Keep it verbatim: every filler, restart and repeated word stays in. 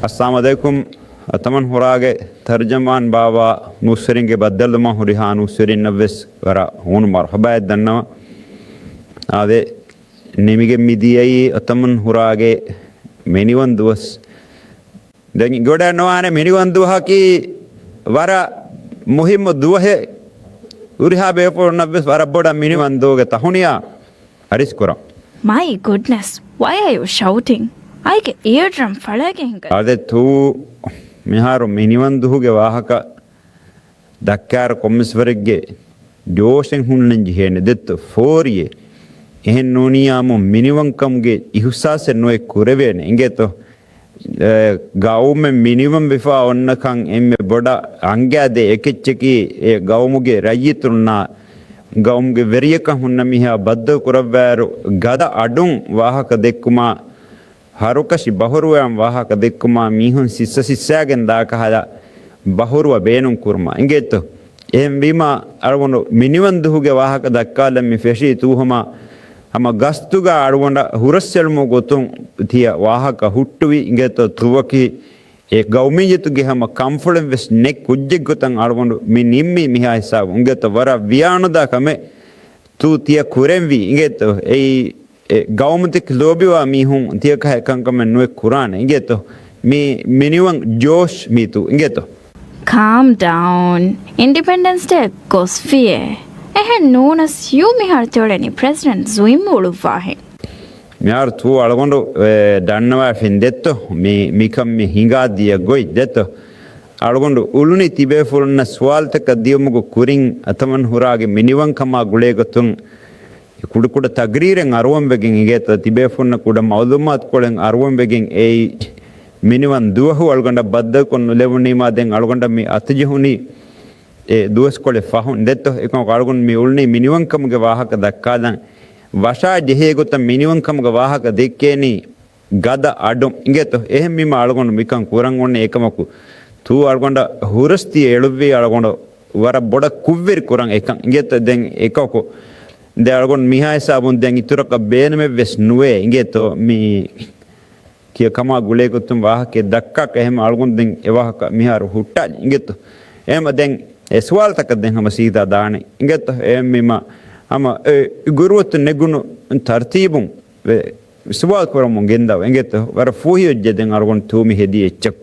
އައްސާމު ޢަލައިކުމް. އަތަމަން ހުރާގެ ތަރުޖަމާން ބާވާ ނޫސްވެރިންގެ ބައްދަލުވުމަށް ހުރިހާ ނޫސްވެރިންނަށް ވެސް ވަރަށް ހޫނު މަރުޙަބާއެއް ދަންނަވަން. އާދެ، ނިމިގެން މިދިޔައީ އަތަމަން ހުރާގެ މިނިވަން ދުވަސް. ދެން ގޮޑަށް ނުވާނެ، މިނިވަން ދުވަހަކީ ވަރަށް މުހިއްމު ދުވަހެއް. ހުރިހާ ބޭފުޅުންނަށް ވެސް ވަރަށް ބޮޑަށް މިނިވަން ދުވަހުގެ ތަހުނިޔާ އަރިސް ކުރަން. My goodness, why are you shouting? އައިގެ އިއަރޑްރަމް ފަޅައިގެން ހިނގަ. އާދެ ތޫ، މިހާރު މިނިވަން ދުހުގެ ވާހަކަ ދައްކާއިރު ކޮންމެސްވަރެއްގެ ޖޯޝެއް ހުންނަން ޖެހޭނެ ދެއްތޯ ފޯރިއެއް. އެހެން ނޫނިޔާމު މިނިވަންކަމުގެ އިހުސާސެއް ނުވެ ކުރެވޭނެ އިނގޭތޯ. އެ، ގައުމެއް މިނިވަން ވެފާ އޮންނަކަން އެންމެ ބޮޑަށް އަނގައިދޭ އެކެއްޗަކީ، އެ ގައުމުގެ ރައްޔިތުންނާ ގައުމުގެ ވެރިޔަކަށް ހުންނަ މީހާ ބައްދަލު ކުރައްވާއިރު ގަދަ އަޑުން ވާހަކަ ދެއްކުމާ، ހަރުކަށި ބަހުރުވައިން ވާހަކަ ދެއްކުމާ، މީހުން ސިއްސަ ސިއްސާގެން ދާކަހަލަ ބަހުރުވަ ބޭނުން ކުރުމާ އިނގޭތޯ. އެހެންވީމާ، އަޅުގަނޑު މިނިވަން ދުހުގެ ވާހަކަ ދައްކާލަން މި ފެށީ ތޫ ހަމަ، ހަމަ ގަސްތުގަ އަޅުގަނޑަށް ހުރަސްއެޅުމުގެ ގޮތުން ތިޔަ ވާހަކަ ހުއްޓުވި އިނގޭތޯ. ތުވަކީ އެ ގައުމިއްޔަތުގެ ހަމަ ކަންފުޅެއް ވެސް ނެތް ކުއްޖެއްގޮތަށް އަޅުގަނޑު މި ނިންމީ މިހާ ހިސާބު އިނގޭތޯ. ވަރަށް ވިޔާނުދާ ކަމެއް ތޫ ތިޔަ ކުރެންވީ އިނގޭތޯ. އެއީ އެ ގައުމުތަކެއް ލޯބިވާ މީހުން ތިޔަކަހަ ކަންކަމެއް ނުވެ ކުރާނެ އިނގޭތޯ. މި މިނިވަން ޖޯޝް މީތޫ އިނގޭތޯ. Calm down. އިންޑިޕެންޑެންސް ޑޭ ގޮސްފިއޭ. އެހެން ނޫނަސް ޔޫ މިހާރު ތިއުޅެނީ ޕްރެޒިޑެންޓް ޒުއިމް އުޅުއްވާހެން. މިހާރު ތޫ އަޅުގަނޑު، އެ، ދަންނަވާފިން ދެއްތޯ. މި، މިކަން މި ހިނގާ ދިޔަ ގޮތް ދެއްތޯ. އަޅުގަނޑު އުޅުނީ ތިބޭފުޅުންނަށް ސުވާލުތަކަށް ދިޔުމުގެ ކުރިން އަތަމަން ހުރާގެ މިނިވަންކަމާ ގުޅޭގޮތުން ކުޑަކުޑަ ތަގްރީރެއް އަރުވަން ވެގެން އިނގޭތޯ، ތިބޭފުންނަށް ކުޑަ މައުލޫމާތުކޮޅެއް އަރުވަން ވެގެން އެއީ މިނިވަން ދުވަހު އަޅުގަނޑަށް ބައްދަލުކޮށް ނުލެވުނީމާ ދެން އަޅުގަނޑަށް މި އަތުޖެހުނީ އެ ދުވަސްކޮޅެއް ފަހުން ދެއްތޯ. އެކަމަކު އަޅުގަނޑު މި އުޅުނީ މިނިވަންކަމުގެ ވާހަކަ ދައްކާލަން ވަށާ ޖެހޭ ގޮތަށް މިނިވަންކަމުގެ ވާހަކަ ދެއްކޭނީ ގަދަ އަޑުން އިނގޭތޯ. އެހެންވީމަ އަޅުގަނޑު މިކަން ކުރަން އޮންނަ އެކަމަކު ތޫ އަޅުގަނޑަށް ހުރަސް ތިޔަ އެޅުއްވީ އަޅުގަނޑު ވަރަށް ބޮޑަށް ކުށްވެރި ކުރަން އެކަން އިނގޭތޯ. ދެން އެކަކު ދެ އަޅުގަނޑު މިހާ ހިސާބުން ދެން އިތުރަކަށް ބޭނުމެއް ވެސް ނުވޭ އިނގޭތޯ. މި ކިޔަ ކަމާ ގުޅޭ ގޮތުން ވާހަކައެއް ދައްކާކަށް އެހެމަ އަޅުގަނޑު ދެން އެ ވާހަކަ މިހާރު ހުއްޓާލި އިނގޭތޯ. އެހެމަ ދެން އެ ސުވާލުތަކަށް ދެން ހަމަ ސީދާ ދާނެ އިނގޭތޯ. އެހެންވީމަ ހަމަ އެ ގުރުއަތު ނެގުނު ތަރުތީބުން ސުވާލު ކުރަމުން ގެންދަވަ އިނގޭތޯ. ވަރަށް ފޫހިވެއްޖެ ދެން އަޅުގަނޑު ތޫ މި ހެދި އެއްޗަކު.